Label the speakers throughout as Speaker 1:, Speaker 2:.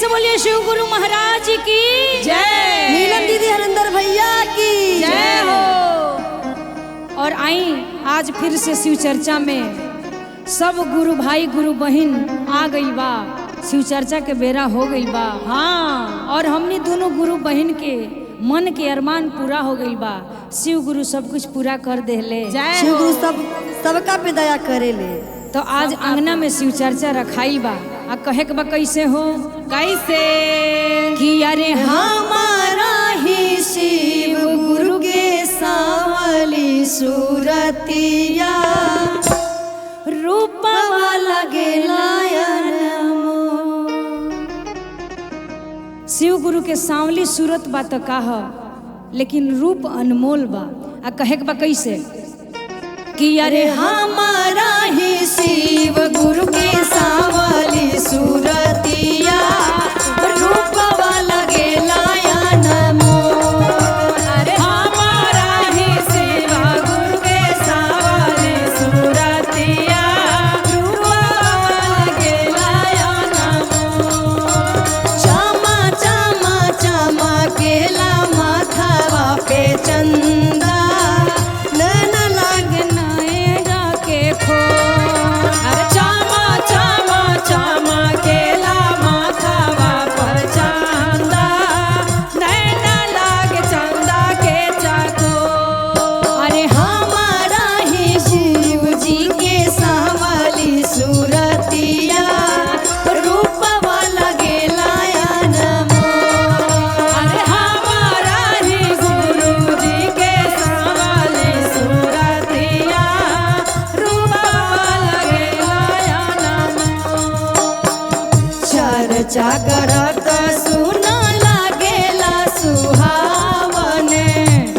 Speaker 1: से बोलिए शिव गुरु महाराज की
Speaker 2: जय।
Speaker 3: नीलम दीदी हरिंदर भैया की
Speaker 2: जय हो।
Speaker 1: और आई आज फिर से शिव चर्चा में सब गुरु भाई गुरु बहन आ गई बा। शिव चर्चा के बेरा हो गई बा।
Speaker 2: हाँ,
Speaker 1: और हमने दोनों गुरु बहन के मन के अरमान पूरा हो गई बा। शिव गुरु सब कुछ पूरा कर देले।
Speaker 2: जय
Speaker 3: शिव
Speaker 2: हो।
Speaker 3: गुरु सब सबका पे दया करेले।
Speaker 1: तो आज अंगना में शिव चर्चा रखाई बा। आ कहे के बा कैसे हो
Speaker 2: कैसे
Speaker 1: कि अरे
Speaker 3: हमारा ही शिव गुरु के सावली सूरतिया
Speaker 1: रूपवा
Speaker 3: लगेला
Speaker 1: शिव गुरु के सांवली सूरत बा तो काह, लेकिन रूप अनमोल बा। आ कहे के बा कैसे कि अरे
Speaker 3: हमारा ही शिव गुरु के सावली सूरतिया रूपवा लगेला अनमोल।
Speaker 2: अरे हमारा ही शिव गुरु के सावली सूरतिया रूपवा लगेला अनमोल।
Speaker 3: चमा चमा चमकेला माथावा पे चंदा नैन लाग
Speaker 1: नैना के खो।
Speaker 2: अरे चमा चमा चमकेला माथावा पर चंदा नैना लाग चंदा के चको।
Speaker 1: अरे
Speaker 3: हमारा ही शिव जी के सावली सूरतिया रूपवा लगेला अनमोल।
Speaker 2: अरे हमारा ही गुरु जी के सावली सूरतिया रूपवा लगेला अनमोल।
Speaker 3: चर्चा करत सुन लागेला सुहावन।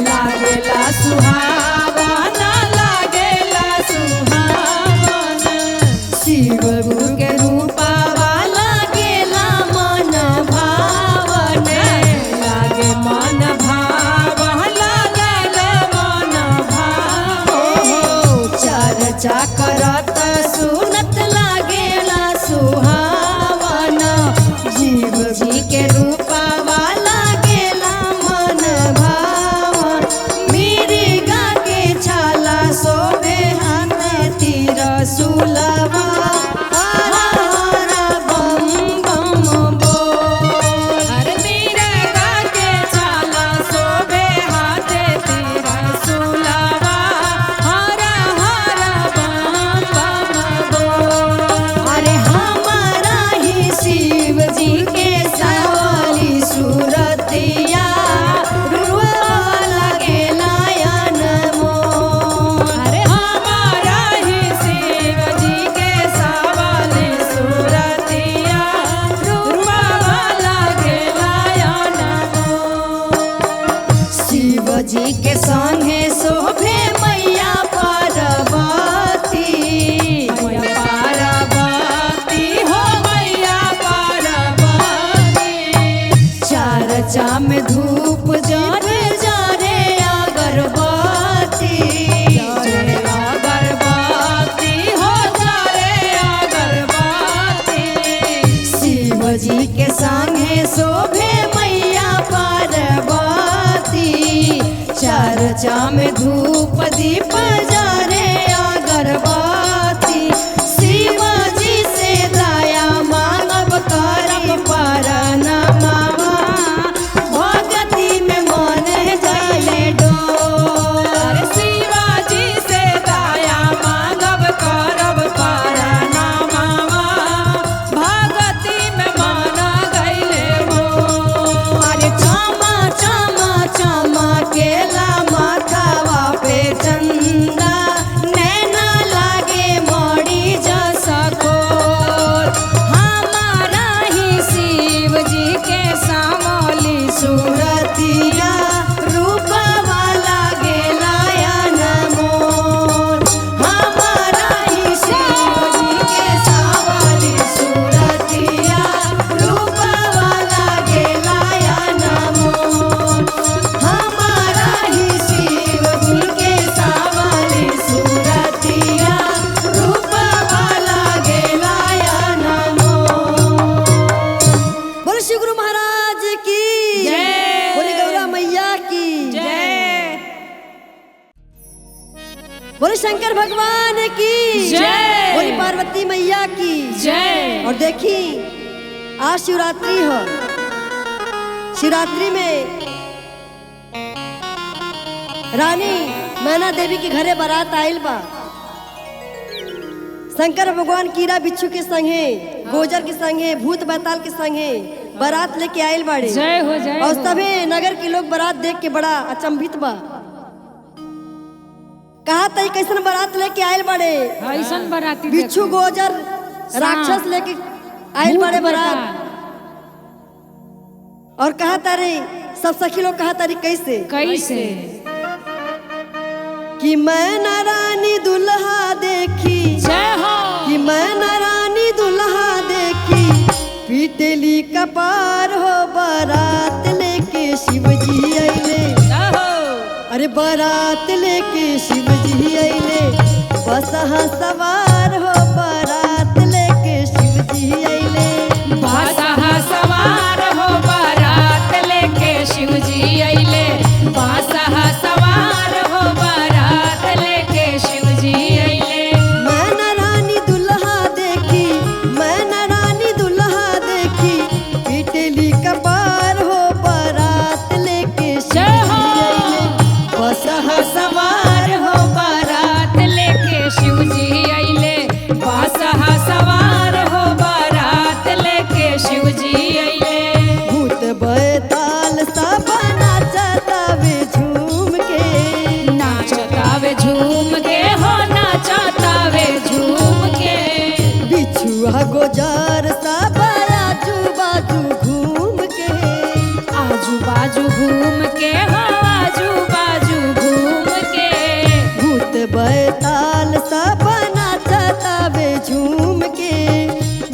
Speaker 2: लागेला सुहावन लागेला सुहावन।
Speaker 3: शिव गुरु के रूपवा लागेला मन भावन।
Speaker 2: लागे मन भावन लागेला मन भावन।
Speaker 3: हो चर्चा करत सुनत लागेला सुहावन। जीव जी के रूपवा लागेला मन भावन। मिर्गा के छाला शोभे हाथ तीर सुलवा हर हर बम बम बोल।
Speaker 2: अरे मिर्गा के छाला शोभे हाथे तीर सुलवा हर हर बम बम बोल।
Speaker 3: अरे हमारा ही शिव जी के सावली सूरतिया रूपवा लगेला अनमोल।
Speaker 2: अरे हमारा ही शिव जी के सावली सूरतिया रूपवा लगेला अनमोल।
Speaker 3: शिव जी के संगे शोभे मैया पार्वती।
Speaker 2: मैया पार्वती हो मैया पार्वती।
Speaker 3: चर्चा में धूप जरे जरे अगरबत्ती।
Speaker 2: जरे अगरबत्ती हो जरे अगरबत्ती।
Speaker 3: शिव जी के संगे शोभे मैया पार्वती। चर्चा में धूप दीप जरे अगरबत्ती। शिव जी से दया मांगब करब परनमावा भगती में मन जाले डोल।
Speaker 2: अरे शिवाजी से दया मांगब करब परनामावा भगती में मन गइले मोर।
Speaker 3: अरे चमा चमा चमकेला माथावा पे चंदा नैना लागे। शंकर भगवान की
Speaker 1: जय।
Speaker 3: बोली पार्वती मैया की
Speaker 1: जय।
Speaker 3: और देखी आज शिवरात्रि हो। शिवरात्रि में रानी मैना देवी के घरे बारात आइल बा। शंकर भगवान कीड़ा बिच्छू के संगे, गोजर के संगे, भूत बैताल के संगे बारात लेके आइल बाड़े।
Speaker 1: जय हो जय
Speaker 3: और
Speaker 1: हो।
Speaker 3: सभी नगर के लोग बारात देख के बड़ा अचंभित बा। कहा तई कैसन बारात लेके आइल बाड़े,
Speaker 1: ऐसन बाराती
Speaker 3: बिच्छू गोजर राक्षस लेके आइल बाड़े बारात। और कहा तारे सब सखी लोग कहा तारी कैसे
Speaker 1: कैसे
Speaker 3: कि मैं न रानी दुल्हा देखी,
Speaker 1: जय हो।
Speaker 3: कि मैं न रानी दुल्हा देखी पीटली कपार हो बारात लेके शिवजी आइले। अरे बारात लेके शिवजी आइले बसहा सवार हो बारात लेके शिवजी आइले।
Speaker 2: बासहा सवार हो बारात लेके शिवजी अइले। बासहा सवार हो बारात लेके शिवजी अइले।
Speaker 3: मैं न रानी दुल्हा देखी, मैं न रानी दुल्हा देखी पीटली कपार हो बारात लेके शिवजी आइले। बसहा
Speaker 2: सवार हो बारात लेके शिवजी अइले। बासहा सवार हो बारात लेके शिवजी अइले।
Speaker 3: भूत बैताल सब नाचतावे झूम के,
Speaker 2: नाचतावे झूम के हो नाचतावे झूम के।
Speaker 3: बिछुआ गोजार सब आजू बाजू घूम के,
Speaker 2: आजू बाजू घूम के हो आजू बाजू घूम के।
Speaker 3: भूत बैताल सब नाचतावे झूम के,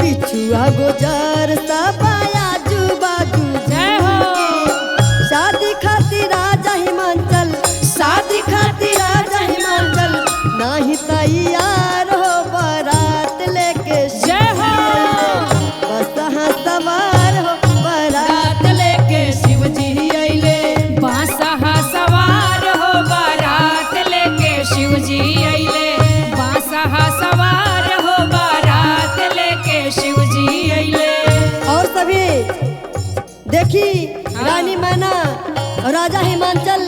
Speaker 3: बिछुआ गोजार सब आजू बाजू
Speaker 2: जय
Speaker 3: झूम
Speaker 2: हो।
Speaker 3: के। शादी खातिर राजा हिमाचल, शादी खातिर राजा हिमाचल नाही तैयार हो बारात लेके
Speaker 2: जय हो।
Speaker 3: बसहा सवार हो बारात लेके शिवजी अइले।
Speaker 2: बासहा सवार हो बारात लेके शिवजी अइले। बासहा सवार हो बारात लेके शिवजी अइले।
Speaker 3: और सभी देखी रानी मैना और राजा हिमाचल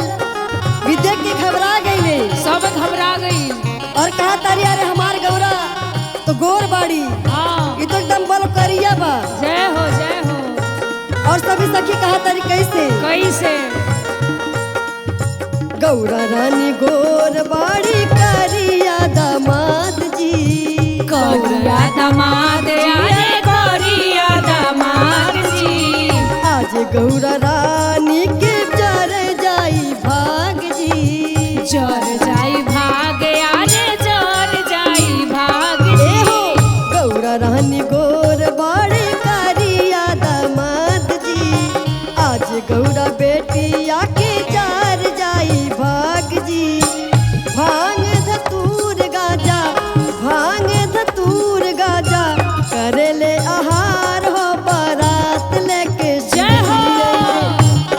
Speaker 3: भी देख के घबरा गईले
Speaker 2: सब घबरा गई।
Speaker 3: और कहा तारी अरे हमार गौरा तो गोर बाड़ी,
Speaker 2: हाँ
Speaker 3: ये तो एकदम बल करिया बा।
Speaker 2: जय हो जय हो।
Speaker 3: और सभी सखी कहा तारी कैसे
Speaker 2: कैसे
Speaker 3: गौरा रानी गोर बाड़ी करिया दामाद जी,
Speaker 2: करिया दामाद अरे करिया दामाद जी।
Speaker 3: आज गौरा रानी के जर जाई भाग जी,
Speaker 2: जर जाई भाग अरे जर जाई भाग
Speaker 3: ए
Speaker 2: जी।
Speaker 3: हो गौरा रानी गोर बाड़ी करिया दामाद जी, आज गौरा बेटिया के जर जाई भाग जी। भांग धतूर गाजा, भांग धतूर गाजा करेले आहार हो बारात लेके
Speaker 2: जय हो।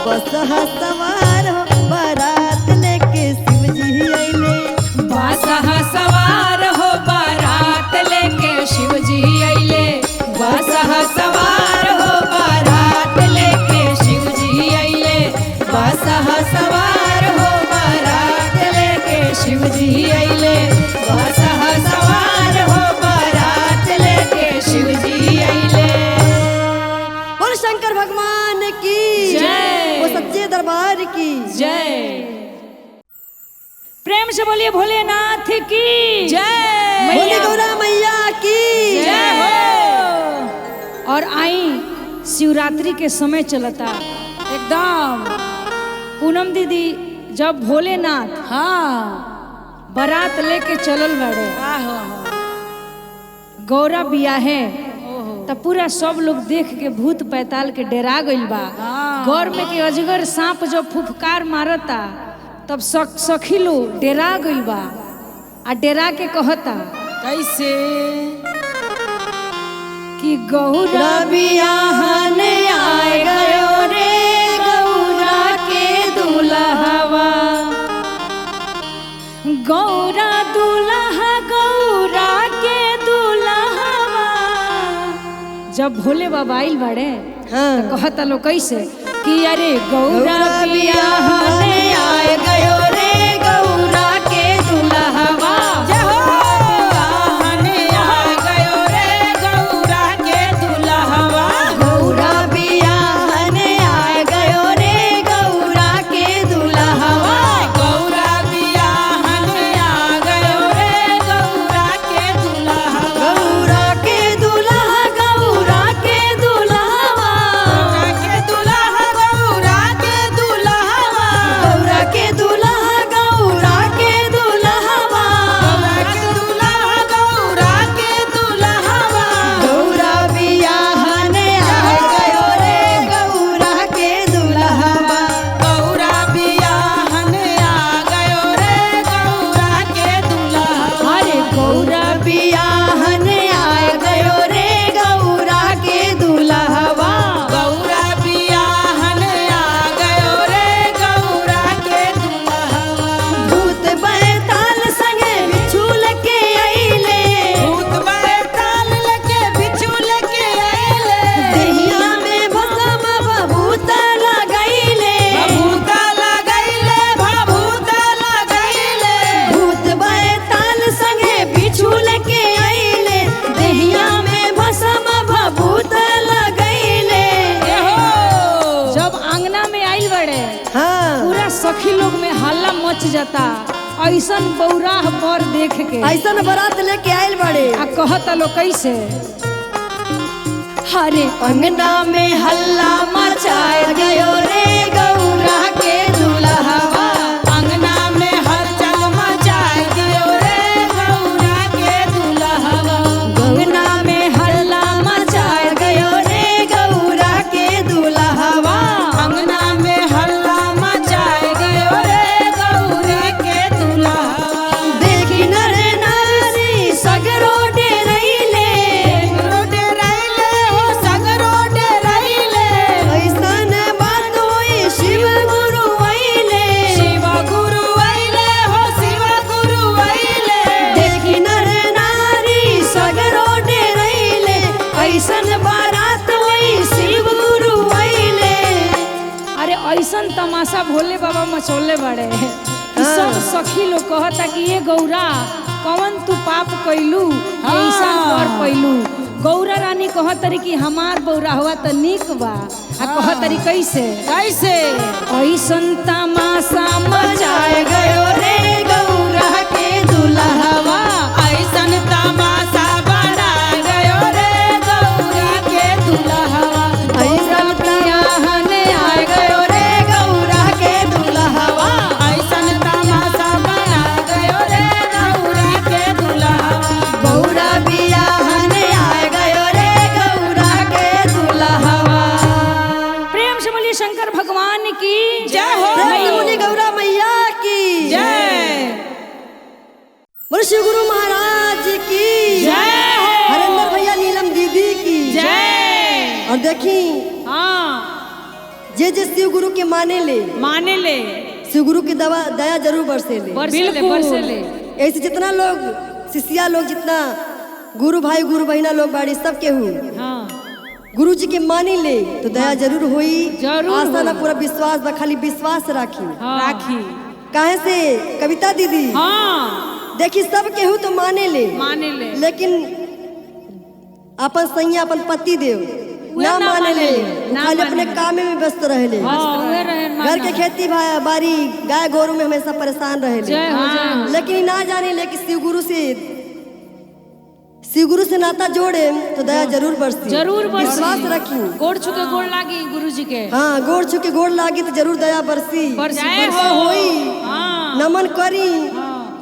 Speaker 3: बसहा सवार हो बारात लेके शिवजी अइले।
Speaker 2: बासहा सवार हो बारात लेके शिवजी अइले। बासहा सवार हो बारात लेके शिवजी अइले। बासहा सवार हो बारात लेके शिवजी अइले। बासहा सवार हो बारात लेके शिवजी अइले।
Speaker 3: बोल शंकर भगवान की
Speaker 2: जय।
Speaker 3: वो सच्चे दरबार की
Speaker 2: जय।
Speaker 1: प्रेम से बोलिए भोलेनाथ की
Speaker 2: जय।
Speaker 3: बोले गौरा मैया की
Speaker 2: जय हो।
Speaker 1: और आई शिवरात्रि के समय चलता
Speaker 2: एकदम।
Speaker 1: पूनम दीदी जब भोलेनाथ
Speaker 2: हाँ
Speaker 1: बारात लेके चलल बाड़े
Speaker 2: आहो
Speaker 1: गौरा बियाहे
Speaker 2: ओहो
Speaker 1: तब पूरा सब लोग देख के भूत पैताल के डरा गइल बा।
Speaker 2: हाँ।
Speaker 1: गौर में के अजगर सांप जब फुफकार मारता तब सखी लोग डरा गइल बा आ डरा के कहता
Speaker 2: कैसे
Speaker 1: कि गौरा
Speaker 3: बियाहन आए गयो रे गौरा के दुल्हवा,
Speaker 1: गौरा दुल्हा जब भोले बाबा आइल बाड़े
Speaker 3: हाँ।
Speaker 1: तो कहता लो कैसे कि अरे गौरा बियाहने आए गयो रे गौरा के दुल्हवा।
Speaker 2: जय हो। बियाहने आ गयो रे गौरा के दुल्हवा।
Speaker 3: गौरा बियाहने आए गयो रे गौरा के दुल्हवा।
Speaker 2: गौरा बियाहने आ गयो रे गौरा के दुल्हवा।
Speaker 3: गौरा के दुल्हा, गौरा के दुल्हवा।
Speaker 2: गौरा के दुल्हा, गौरा के दुल्हवा।
Speaker 3: गौरा के दुल्हा, गौरा के दुल्हवा।
Speaker 2: गौरा के दुल्हा, गौरा के दुल्हवा।
Speaker 3: गौरा बियाहने आए गयो रे गौरा के दुल्हवा।
Speaker 2: गौरा बियाहने आ गयो रे गौरा के दुल्हवा।
Speaker 1: अरे गौरा
Speaker 3: बियाहने आए गयो रे गौरा के दुल्हवा।
Speaker 2: गौरा बियाहने आ गयो रे गौरा के दुल्हवा।
Speaker 3: भूत बैताल संगे बिच्छू लेके अइले।
Speaker 2: भूत बैताल लेके बिच्छू लेके आइले।
Speaker 3: देहिया में भस्म भभूत लगैले।
Speaker 2: भभूता लगैले, भभूता लगैले।
Speaker 3: भूत बैताल संगे बिच्छू लेके अइले। देहिया में भस्म भभूत लगैले।
Speaker 2: हो।
Speaker 1: जब आंगना में आइल बड़े
Speaker 3: हाँ।
Speaker 1: पूरा सखी लोग में हल्ला मच जाता ऐसन बौराह पर देख के।
Speaker 3: ऐसन बारात लेके आइल बड़े।
Speaker 1: आ कहता लो कैसे
Speaker 3: हरे अंगना में हल्ला मचाए गयो रे गौरा के दुल्हवा।
Speaker 2: अंगना में हलचल मचाए दियो रे गौरा के दुल्हवा।
Speaker 3: अंगना में हल्ला मचाए गयो रे गौरा के दुल्हवा।
Speaker 2: अंगना में हल्ला मचाए गयो रे गौरा के दुल्हवा।
Speaker 3: देखी नर नारी सगरो डेरैले।
Speaker 2: सगरो डेरैले हो, सगरो डेरैले।
Speaker 3: ऐसन बात होई शिव गुरु अइले।
Speaker 2: शिव गुरु अइले हो, शिव गुरु अइले।
Speaker 3: देखी नर नारी सगरो डेरैले। ऐसन बारात होई शिव गुरु अइले।
Speaker 1: अरे ऐसन तमाशा भोले बाबा मचौले बड़े कि सब सखी लोग कहता कि ये गौरा कौन तू पाप कैलू ऐसा कर पैलू। गौरा रानी कहतरी कि हमार बौरा हुआ त निक बा। आ कहतरी कैसे
Speaker 2: कैसे
Speaker 1: ऐसन तमाशा मचाए
Speaker 3: गयो रे गौरा के दुल्हवा।
Speaker 2: ऐसन तमाशा बना गयो रे गौरा के दुल्हवा।
Speaker 3: ऐसन
Speaker 1: बियाहने आए
Speaker 3: गयो रे गौरा के दुल्हवा।
Speaker 2: ऐसन तमाशा बना गयो रे गौरा के दुल्हवा।
Speaker 3: गौरा बियाहने आए गयो रे गौरा के दुल्हवा।
Speaker 1: प्रेम से बोलिए शंकर भगवान की
Speaker 2: जय हो।
Speaker 3: प्रेम से बोलिए गौरा मैया की
Speaker 2: जय।
Speaker 3: बोलो शिव गुरु महाराज की
Speaker 2: जय हो।
Speaker 3: हरेंद्र भैया नीलम दीदी की
Speaker 2: जय।
Speaker 3: और देखी
Speaker 2: हाँ
Speaker 3: जे जे शिव गुरु के माने ले,
Speaker 2: माने ले,
Speaker 3: शिव गुरु की दवा दया जरूर बरसे ले।
Speaker 1: बरसे बरसे ले।
Speaker 3: ऐसे जितना लोग शिष्या लोग जितना गुरु भाई गुरु बहिना लोग बाड़ी सब केहू
Speaker 1: हाँ
Speaker 3: गुरु जी के मानी ले तो दया जरूर होई।
Speaker 1: जरूर
Speaker 3: आस्था ना पूरा विश्वास बा, खाली विश्वास राखी।
Speaker 1: हाँ।
Speaker 2: राखी।
Speaker 3: काहे से कविता दीदी
Speaker 2: हाँ
Speaker 3: देखी सब केहू तो माने ले,
Speaker 2: माने ले,
Speaker 3: लेकिन अपन सैया अपन पति देव ना
Speaker 1: ना
Speaker 3: माने ले,
Speaker 1: माने ले,
Speaker 3: खाली अपने काम में व्यस्त रहे ले।
Speaker 1: हाँ, उहे रहे
Speaker 3: घर के खेती बाड़ी गाय गोरू में हमेशा परेशान रहे ले।
Speaker 1: जय हो जय हो।
Speaker 3: लेकिन ना जाने ले कि शिव गुरु से नाता जोड़े तो दया जरूर बरसी।
Speaker 1: जरूर बरसी।
Speaker 3: विश्वास रखी।
Speaker 1: गोड़ छुके गोड़ लागी गुरु जी के।
Speaker 3: हाँ गोड़ छुके गोड़ लागी तो जरूर दया बरसी।
Speaker 1: बरसी,
Speaker 3: कृपा होई।
Speaker 1: हाँ।
Speaker 3: नमन करी।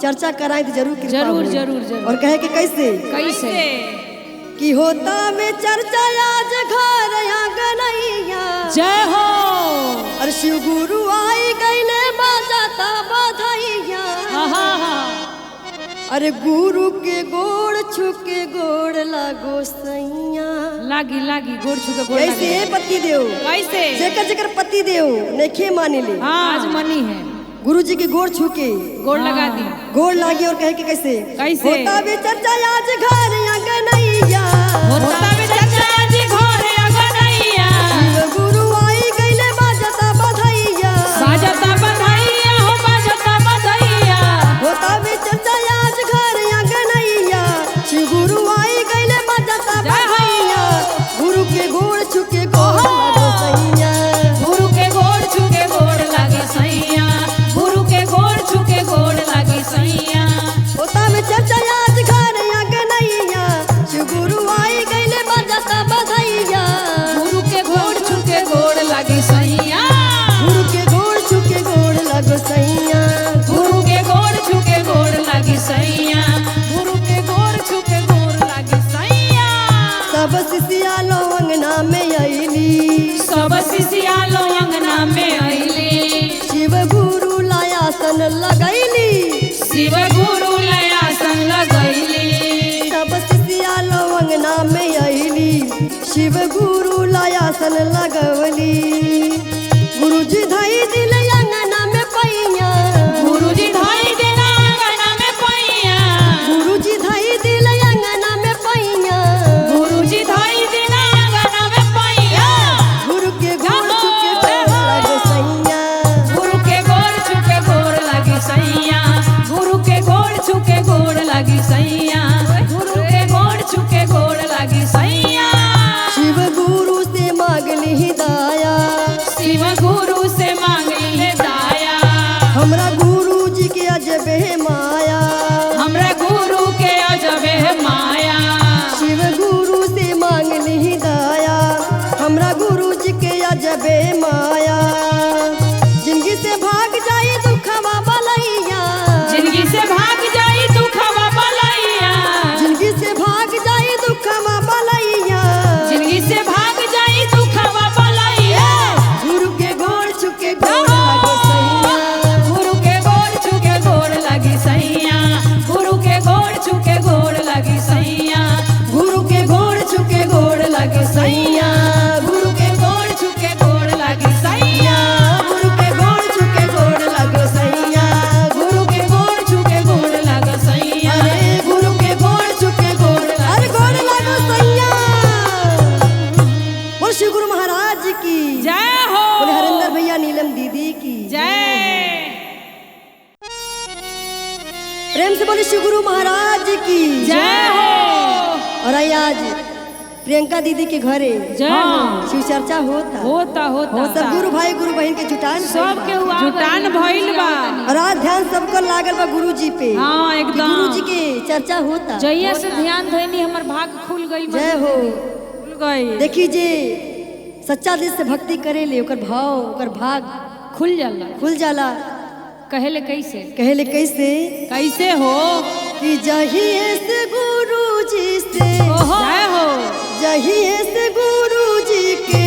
Speaker 3: चर्चा कराई तो जरूर कृपा
Speaker 1: जरूर,
Speaker 3: होई।
Speaker 1: जरूर, जरूर।
Speaker 3: और कहे के कैसे
Speaker 1: कैसे
Speaker 3: कि होता में चर्चा आज घर आंगनैया।
Speaker 1: जय हो।
Speaker 3: अरे शिव गुरु आई गईले बाजाता बधाइया। अरे गुरु के गोड़ छुके गोड़ लागो सैया।
Speaker 1: लागी लागी गोड़ छुके गोड़ लागी।
Speaker 3: कैसे पति देव
Speaker 2: कैसे
Speaker 3: जेकर जेकर पति देव नइखे माने ले।
Speaker 1: हाँ, आज मनी है
Speaker 3: गुरु जी के गोड़ छुके
Speaker 1: गोड़ लगा दी
Speaker 3: गोड़ लागी और कहे के कैसे
Speaker 2: कैसे
Speaker 3: होता भी चर्चा आज घर आंगनैया।
Speaker 2: होता भी चर्चा आज
Speaker 3: में अइली।
Speaker 2: सब शिष्या लो अंगना में अइली।
Speaker 3: शिव गुरु लायासन लगैली।
Speaker 2: शिव गुरु लयासन लगैली।
Speaker 3: सब शिष्या लो अंगना में अइली, शिव गुरु लायासन लगवली। गुरुजी धई दिल अंगना में पैया,
Speaker 2: गुरुजी धाई देना अंगना में पैया।
Speaker 3: गुरुजी धई दिल अंगना में पैया।
Speaker 2: गुरुजी धाई देना अंगना में पैया।
Speaker 3: गुरु के गोड़ छुके गोड़ लगे सैया।
Speaker 2: गुरु के गोड़ छुके गोड़ लगी सैया। गुरु के गोड़ छुके गोड़ लगी सैया। गुरु के गोड़ छुके गोड़ लगी सैया।
Speaker 3: शिव गुरु से मांग ली दाया,
Speaker 2: शिव गुरु से मांग ले दाया।
Speaker 3: हमरा गुरु जी के अजबे माया,
Speaker 2: हमरा गुरु के अजबे माया।
Speaker 3: शिव गुरु से मांग ली दाया, हमरा गुरु जी के अजबे माया। जिंदगी से भाग जाई दुखवा बलैया,
Speaker 2: जिंदगी से भाग जाई दुखवा बलैया।
Speaker 3: जिंदगी से भाग जाई दुखवा बलैया।
Speaker 2: जिंदगी से भाग जाई दुखवा बलैया।
Speaker 3: गुरु के गोड़ छुके गोड़ लगे सैया।
Speaker 2: गुरु के गोड़ छुके गोड़ लगी सैया। गुरु के गोड़ छुके गोड़ लगी सैया। गुरु के गोड़ छुके गोड़ लगी सैया। गुरु के गोड़ छुके गोड़ लगी सैया।
Speaker 3: गुरु के गोड़ छुके गोड़ लगे सैया।
Speaker 2: गुरु के गोड़ छुके गोड़ लगे सैया।
Speaker 3: अरे
Speaker 2: गुरु के गोड़ छुके गोड़
Speaker 3: अरे
Speaker 2: लगे
Speaker 3: गोड़ लगो सैया। बोल श्री गुरु महाराज की
Speaker 2: जय हो।
Speaker 3: बोले हरिंदर भैया नीलम दीदी की
Speaker 2: जय।
Speaker 3: प्रेम से बोले श्री गुरु महाराज की
Speaker 2: जय हो।
Speaker 3: और आई आज प्रियंका दीदी के घरे
Speaker 1: जय हो।
Speaker 3: शिव चर्चा होता
Speaker 1: होता होता
Speaker 3: सब गुरु भाई गुरु बहन के जुटान
Speaker 1: सब के हुआ
Speaker 2: जुटान भइल बा।
Speaker 3: और आज ध्यान सबको लागल बा गुरु जी पे।
Speaker 2: हाँ
Speaker 3: कि
Speaker 2: एकदम।
Speaker 3: गुरु जी के चर्चा होता।
Speaker 1: जइया से ध्यान धइनी हमर भाग खुल गई।
Speaker 3: जय हो।
Speaker 2: खुल गई।
Speaker 3: देखी जे सच्चा दिल से भक्ति करे ले ओकर भाव ओकर भाग
Speaker 1: खुल जाला।
Speaker 3: खुल जाला।
Speaker 1: कहेले कैसे,
Speaker 3: कहेले कैसे,
Speaker 2: कैसे हो
Speaker 3: कि जहिए से गुरु जी से,
Speaker 2: जय हो,
Speaker 3: जहिए से गुरु जी के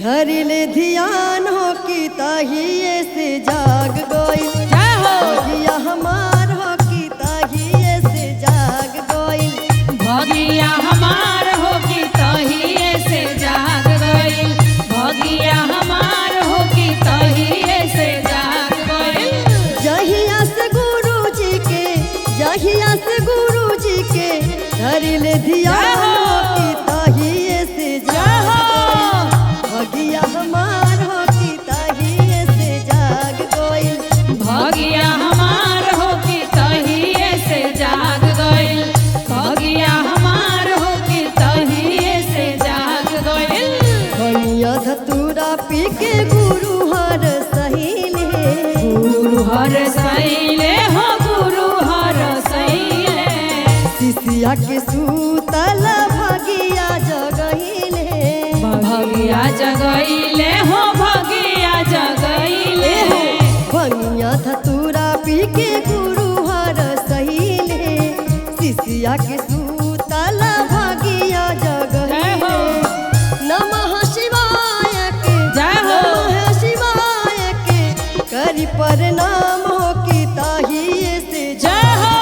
Speaker 3: धरिले ध्यान हो कि ताहिए से जाग गइल।
Speaker 2: जय हो।
Speaker 3: भगिया हमार हो कि ताहिए से जाग गइल।
Speaker 2: भगिया हमार हो कि तहिए से जाग गइल। भगिया हमार हो कि तहिए से जाग गइल।
Speaker 3: जहिया से गुरु जी के, जहिया से गुरु जी के धरिले ध्यान हो कि ताहिए से जाग गइल। भगिया हमार हो कि ताहिए से जाग गइल।
Speaker 2: भगिया हमार हो कि तहिए से जाग गइल। भगिया हमार हो कि तहिए से जाग गइल।
Speaker 3: भनिया धतूरा पी के गुरु हर सहीले,
Speaker 2: गुरु हर सैले हो, गुरु हर सैले।
Speaker 3: सिसिया के सूतल भगिया जगहिले,
Speaker 2: भगिया जगैले हो, भगिया जगैले।
Speaker 3: भनिया धतूरा पी के गुरु हर सहीले, सिसिया के सूतल भगिया जगहिले। नमः शिवाय के,
Speaker 2: जय हो।
Speaker 3: नमः शिवाय के करी प्रणाम हो कि ताहिए से
Speaker 2: जय हो।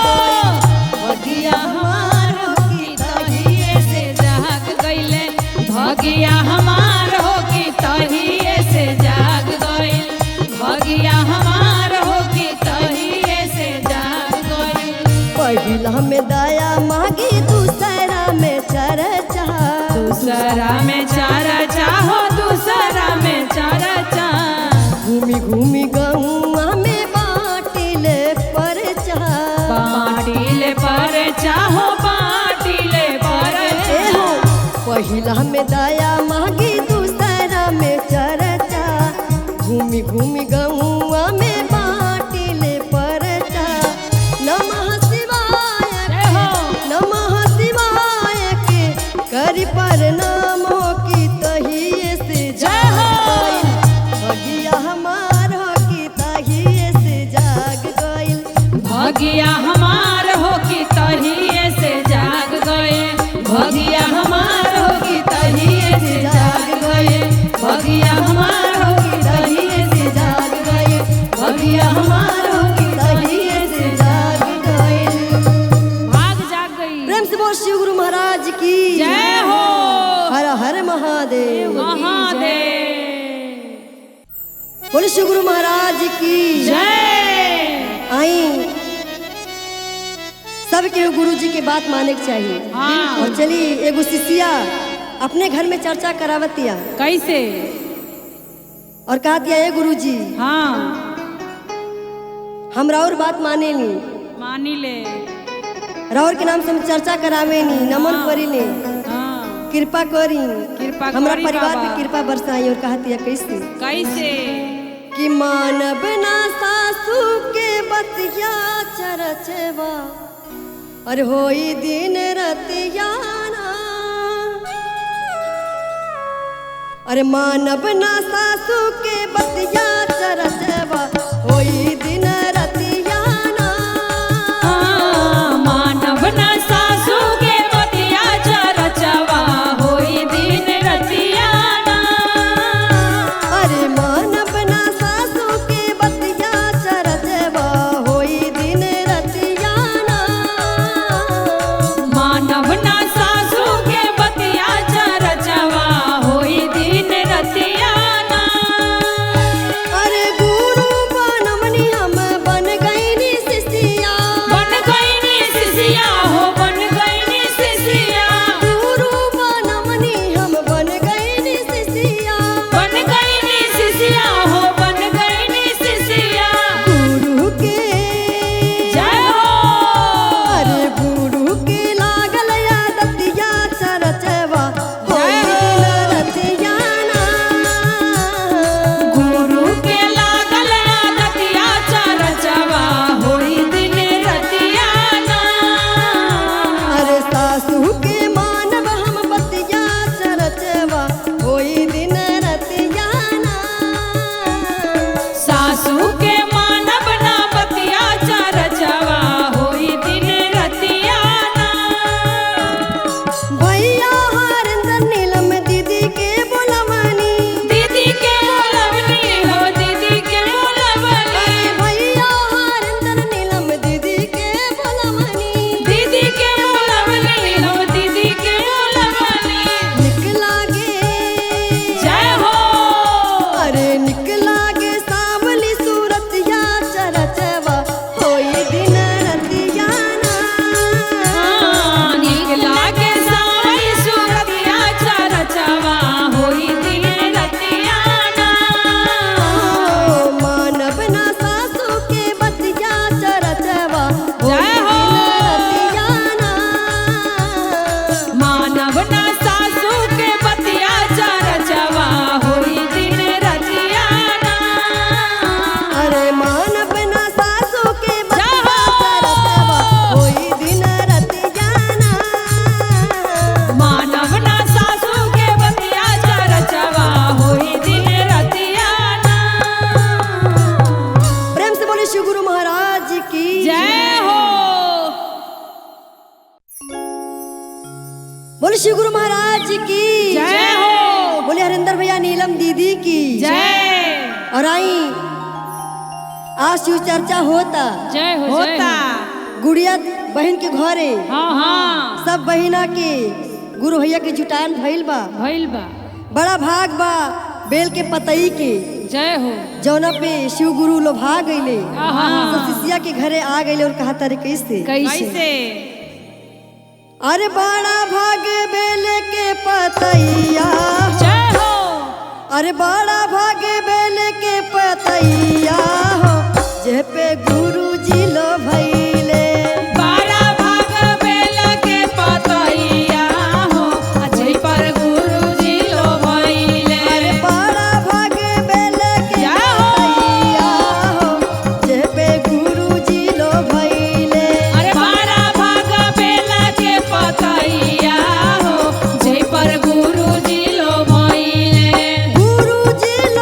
Speaker 3: भगिया हमार हो कि
Speaker 2: तहिए से जाग गइले। भगिया हमार हो कि तहिए से जाग गइल। भगिया हमार हो कि तहिए से जाग गइल।
Speaker 3: पहिला में दया मांगी दूसरा में चर्चा,
Speaker 2: दूसरा में चारा चाहो, दूसरा में चारा चाह।
Speaker 3: घूमी घूमी गौआ में बाटिले परचा,
Speaker 2: बाटिले पर चाहो, बाटिले पर
Speaker 3: ए हो। पहिला में दया मांगी दूसरा में चर्चा, घूमी घूमी गौआ में बाटिले परचा। नमः शिवाय
Speaker 2: जय हो।
Speaker 3: नमः शिवाय के करी प्रणाम हो कि तहिए से
Speaker 2: जय हो।
Speaker 3: गइल। भगिया हमार हो कि तहिए से जाग गइल।
Speaker 2: भगिया हमार हो कि तहिए से जाग गए। भगिया हमार हो कि तहिए से जाग भगिया हमार हो की तहिए से जाग गइल, भगिया हमार हो की तहिए से जाग गइल।
Speaker 1: भाग जाग गई।
Speaker 3: प्रेम से बोल शिव गुरु महाराज की
Speaker 1: जय हो।
Speaker 3: हर हर महादेव।
Speaker 1: महादेव।
Speaker 3: बोल शिव गुरु महाराज की
Speaker 1: जय।
Speaker 3: आई सबके गुरु जी के बात माने के चाहिए।
Speaker 1: हाँ।
Speaker 3: और चली एगो शिष्या अपने घर में चर्चा करावतिया।
Speaker 1: कैसे?
Speaker 3: और कहतिया ए गुरु जी,
Speaker 1: हाँ,
Speaker 3: हम राउर बात माने ली,
Speaker 1: मानी ले,
Speaker 3: राउर के नाम से हम चर्चा करावे नी, नमन करी ले,
Speaker 1: हाँ,
Speaker 3: कृपा करी,
Speaker 1: कृपा
Speaker 3: हमरा
Speaker 1: करी
Speaker 3: परिवार
Speaker 1: बाबा।
Speaker 3: पे कृपा बरसाई। और कहतिया कैसे?
Speaker 1: कैसे?
Speaker 3: कि मानब ना सासू के बतिया चरचवा और होई दिन रतिया ना। अरे मानब ना सासू के बतिया चरचवा होई दिन रतिया ना।
Speaker 2: मानव ना सासू के बतिया चरचवा होई दिन रतिया ना।
Speaker 3: अरे मानब ना सासू के बतिया चरचवा होई दिन रतिया ना।
Speaker 2: मानव ना सासू के बतिया चरचवा होई दिन रतिया ना।
Speaker 3: अरे गुरु बनमनी हम बन गईनी शिष्या,
Speaker 2: बन गईनी शिष्या हो, बन गईनी शिष्या,
Speaker 3: गुरु बनमनी हम बन गईनी शिष्या,
Speaker 2: बन गईनी शिष्या हो, बन गईनी शिष्या।
Speaker 3: गुरु के
Speaker 2: जय हो।
Speaker 3: अरे गुरु के लागल आदतिया चरचवा होई दिन रतिया ना।
Speaker 2: गुरु के लागल आदतिया चरचवा होई दिन रतिया ना।
Speaker 3: अरे सासू के मानब हम बतिया चरचवा होई दिन रतिया ना।
Speaker 2: सासू के मानब ना बतिया चरचवा होई दिन रतिया ना।
Speaker 3: भैया हरिंदर नीलम दीदी के बोलवनी,
Speaker 2: दीदी के बोलवनी हो, दीदी के बोलवनी,
Speaker 3: अरे भैया हरिंदर नीलम दीदी के बोलवनी,
Speaker 2: दीदी के बोलवनी हो, दीदी के बोलवनी।
Speaker 3: निक लागे,
Speaker 2: जय हो।
Speaker 3: अरे निक लागे सावली सूरतिया चरचवा होई दिन रतिया ना।
Speaker 2: नीक लागे सावली सूरतिया चरचवा होई दिन रतिया ना।
Speaker 3: ओ मानब ना सासू के बतिया चरचवा होई
Speaker 2: जय हो।
Speaker 3: दिन रतिया ना।
Speaker 2: मानव ना सासू के बतिया चरचवा होई दिन रतिया ना।
Speaker 3: अरे मानब ना सासू के
Speaker 2: जय
Speaker 3: बतिया
Speaker 2: हो।
Speaker 3: चरचवा होई दिन रतिया ना।
Speaker 2: मानव ना सासू के बतिया चरचवा होई दिन रतिया ना।
Speaker 3: प्रेम से बोले शिव गुरु महाराज की
Speaker 1: जय हो।
Speaker 3: बोले शिव गुरु महाराज की
Speaker 1: जय हो।
Speaker 3: बोले हरिंदर भैया नीलम दीदी की
Speaker 1: जय।
Speaker 3: और आई आज शिव चर्चा होता
Speaker 1: जय हो।
Speaker 2: होता।
Speaker 3: गुड़िया बहन के घरे
Speaker 1: हाँ हाँ,
Speaker 3: सब बहिना के गुरु भैया के जुटान भइल बा।
Speaker 1: भइल बा।
Speaker 3: बड़ा भाग बा बेल के पतई के
Speaker 1: जय हो।
Speaker 3: जौना पे शिव गुरु लोभा गईले,
Speaker 1: आहा।
Speaker 3: सब शिष्या के घरे आ गईले और कहा तारे कैसे?
Speaker 1: कैसे?
Speaker 2: कैसे?
Speaker 3: अरे बड़ा भाग बेल के पतैया,
Speaker 1: जय हो।
Speaker 3: अरे बड़ा भाग बेल के पतैया हो, जे पे गुरु जी लो भैले।
Speaker 2: बारा भाग बेल के पतैया हो, अजय पर गुरुजी लो भइले।
Speaker 3: अरे बड़ा भाग बेल के
Speaker 2: जय हो।
Speaker 3: पतैया हो, जे पे गुरु जी लो भैले।
Speaker 2: अरे बारा भाग बेल के पतैया हो, जय पर गुरुजी लो भइले।
Speaker 3: गुरु जी लो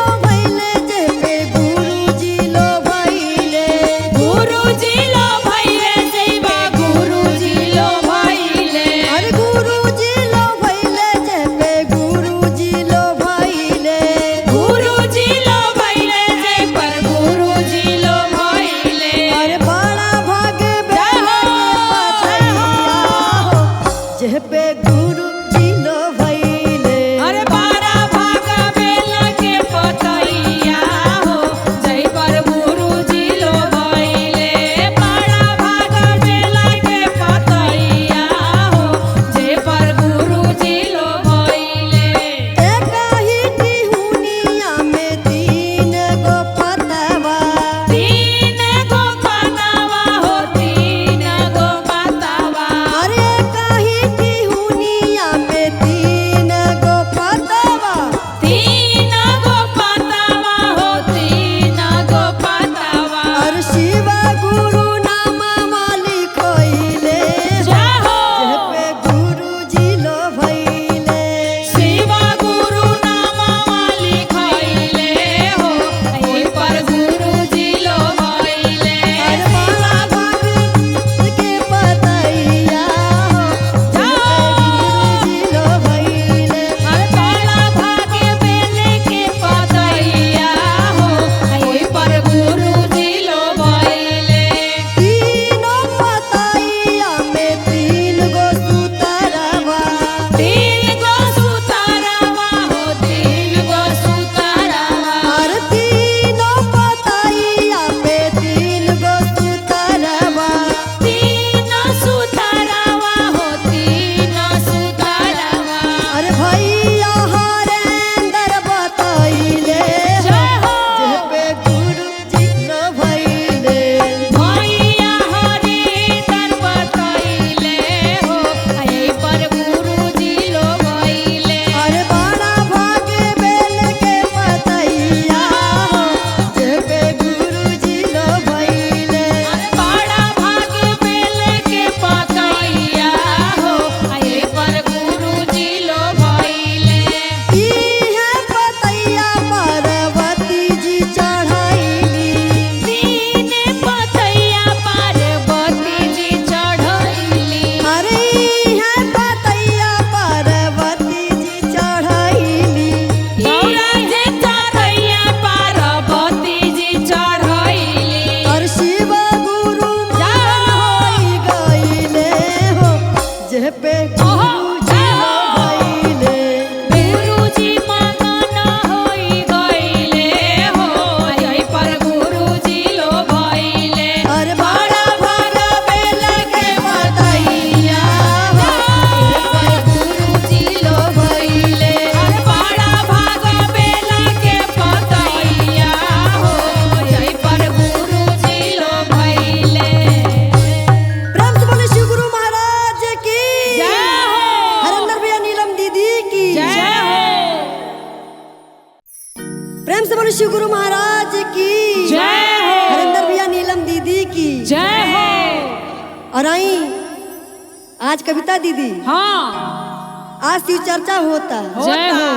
Speaker 3: बोल शिव गुरु महाराज की
Speaker 1: जय हो।
Speaker 3: हरिंदर भैया नीलम दीदी की
Speaker 1: जय हो।
Speaker 3: और आई आज कविता दीदी,
Speaker 1: हाँ
Speaker 3: आज शिव चर्चा होता,
Speaker 1: जय हो।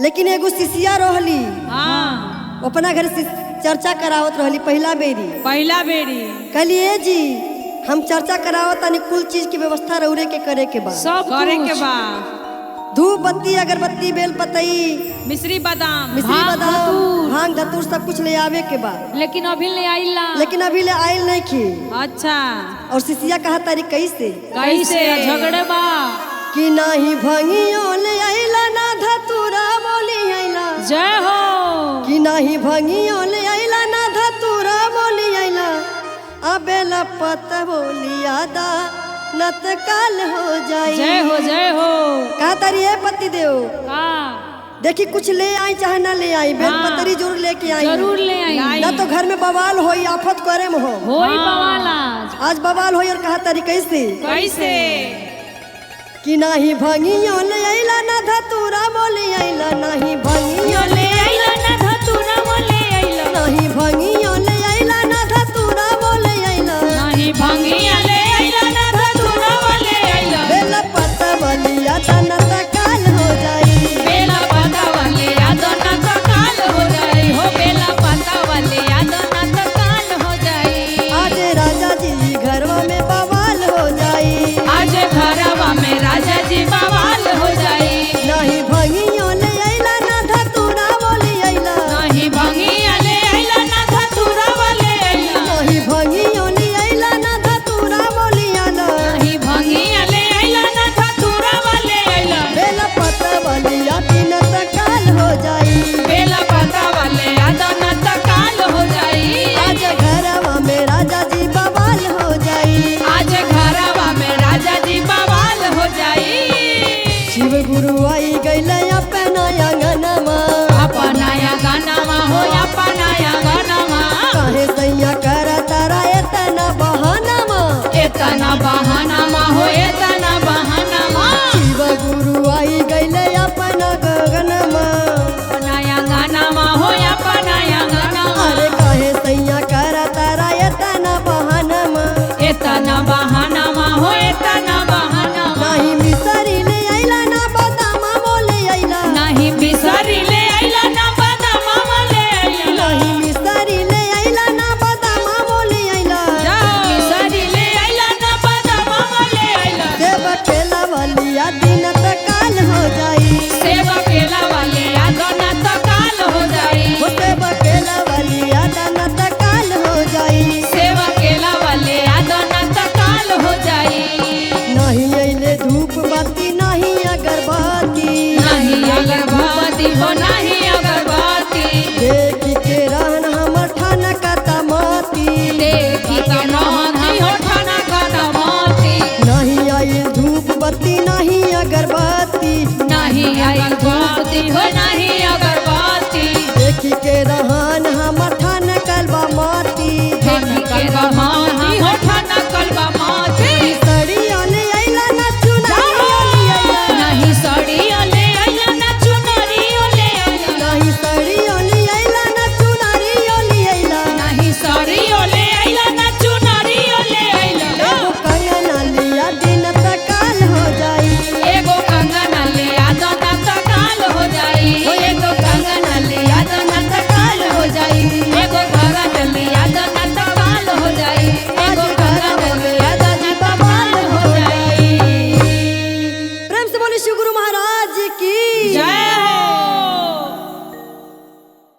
Speaker 3: लेकिन एगो शिष्या रहली,
Speaker 2: हाँ
Speaker 3: अपना घर से चर्चा करावत रहली पहला बेरी।
Speaker 2: पहला बेरी
Speaker 3: कहलिए जी हम चर्चा करावत तानी, कुल चीज की व्यवस्था रौरे के करे के बा,
Speaker 1: सब
Speaker 2: करे के
Speaker 1: कुछ।
Speaker 2: बा।
Speaker 3: धूप बत्ती अगरबत्ती बेल पतई
Speaker 2: मिश्री बादाम
Speaker 3: मिश्री
Speaker 1: भांग,
Speaker 3: बादाम
Speaker 1: धतूर।
Speaker 3: भांग धतूर सब कुछ ले आवे के बा,
Speaker 1: लेकिन अभी ले आइला।
Speaker 3: लेकिन अभी ले आयल नहीं खी।
Speaker 2: अच्छा
Speaker 3: और शिष्या कहा तारी कैसे
Speaker 1: कैसे झगड़े बा
Speaker 3: कि नाही भंगियो ले आइला ना धतूरा बोली आइला,
Speaker 1: जय हो।
Speaker 3: कि नाही भंगियो ले आइला ना धतूरा बोली आइला, अबेला पत बोली आदा नत काल हो जाई।
Speaker 1: जय हो जय हो।
Speaker 3: कहा तारी ए पति देव
Speaker 1: का
Speaker 3: देखी कुछ ले आई चाहे ना ले आई, बेल पतरी जरूर लेके आई,
Speaker 1: जरूर ले आई।
Speaker 3: ना तो घर में बवाल होई, आफत करे में हो,
Speaker 1: होई बवाल आज।
Speaker 3: आज बवाल होई। और कहा तारी कैसे
Speaker 2: कैसे
Speaker 3: कि नाही भंगियो ले आइला ना धतूरा बोली आइला, नाही भंगियो
Speaker 1: ले आइला ना धतूरा बोले आइला,
Speaker 3: नाही भंगियो ले आइला ना धतूरा बोले आइला,
Speaker 1: नाही भंगिया ले आइला ना धतूरा बोले आइला,
Speaker 3: बेल पत्ता बलिया तना काल हो जाई,
Speaker 1: बेला पता वाले याद ना तो काल हो जाई, हो बेला पता वाले याद ना तो काल हो जाई।
Speaker 3: आज राजा जी घरवा में बवाल हो जाई,
Speaker 1: आज घरवा में राजा जी बवाल हो जाई।
Speaker 3: नाही भंगियो ले आइला ना धतूरा बोली आइला,
Speaker 1: नाही भंगिया ले आइला ना धतूरा वाले आइला,
Speaker 3: नाही भंगियो ले आइला ना धतूरा बोली आइला,
Speaker 1: नाही भंगिया ले आइला ना धतूरा वाले आइला,
Speaker 3: बेल पत्ता बलिया तीन काल हो जाई,
Speaker 1: बेला पता वाले याद ना तो काल हो जाई।
Speaker 3: आज घरवा में राजा जी बवाल हो जाई,
Speaker 1: आज घरवा में राजा जी बवाल हो जाई।
Speaker 3: शिव गुरु आई गइले अपना अंगनमा,
Speaker 1: अपना या गानावा हो अपना या गानावा,
Speaker 3: काहे सैया कर तारा एतना बहानामा,
Speaker 1: एतना बहानामा हो एतना बहानामा,
Speaker 3: शिव गुरु आई गइले अपना गगनमा,
Speaker 1: अपना या गानावा हो अपना या गानावा,
Speaker 3: अरे काहे सैया कर तारा एतना बहानामा,
Speaker 1: एतना बहानामा हो एतना बहानामा,
Speaker 3: नाही मिसरी ले आइला ना बादामा बोले आइला,
Speaker 1: नाही बिसरी ले आइला ना बादामा ले आइला,
Speaker 3: नाही मिसरी ले आइला ना बादामा बोले आइला,
Speaker 1: बिसरी ले आइला ना बादामा ले आइला,
Speaker 3: देव केला वालिया दिन तकाल हो जाई,
Speaker 1: सेवा केला वाले याद ना तो काल हो जाई,
Speaker 3: हो देव केला वालिया दिन तकाल हो जाई,
Speaker 1: सेवा केला वाले याद ना तो काल हो जाई।
Speaker 3: नहीं अइले धूप बत्ती नहीं अगरबत्ती,
Speaker 1: नहीं अगरबत्ती हो नहीं अगरबत्ती,
Speaker 3: देख के रहन हमर ठाना कतमती,
Speaker 1: देखी के नहती हो ठाना कदमती,
Speaker 3: नहीं आइल धूप बत्ती नहीं अगरबत्ती,
Speaker 1: नहीं अगरबत्ती हो।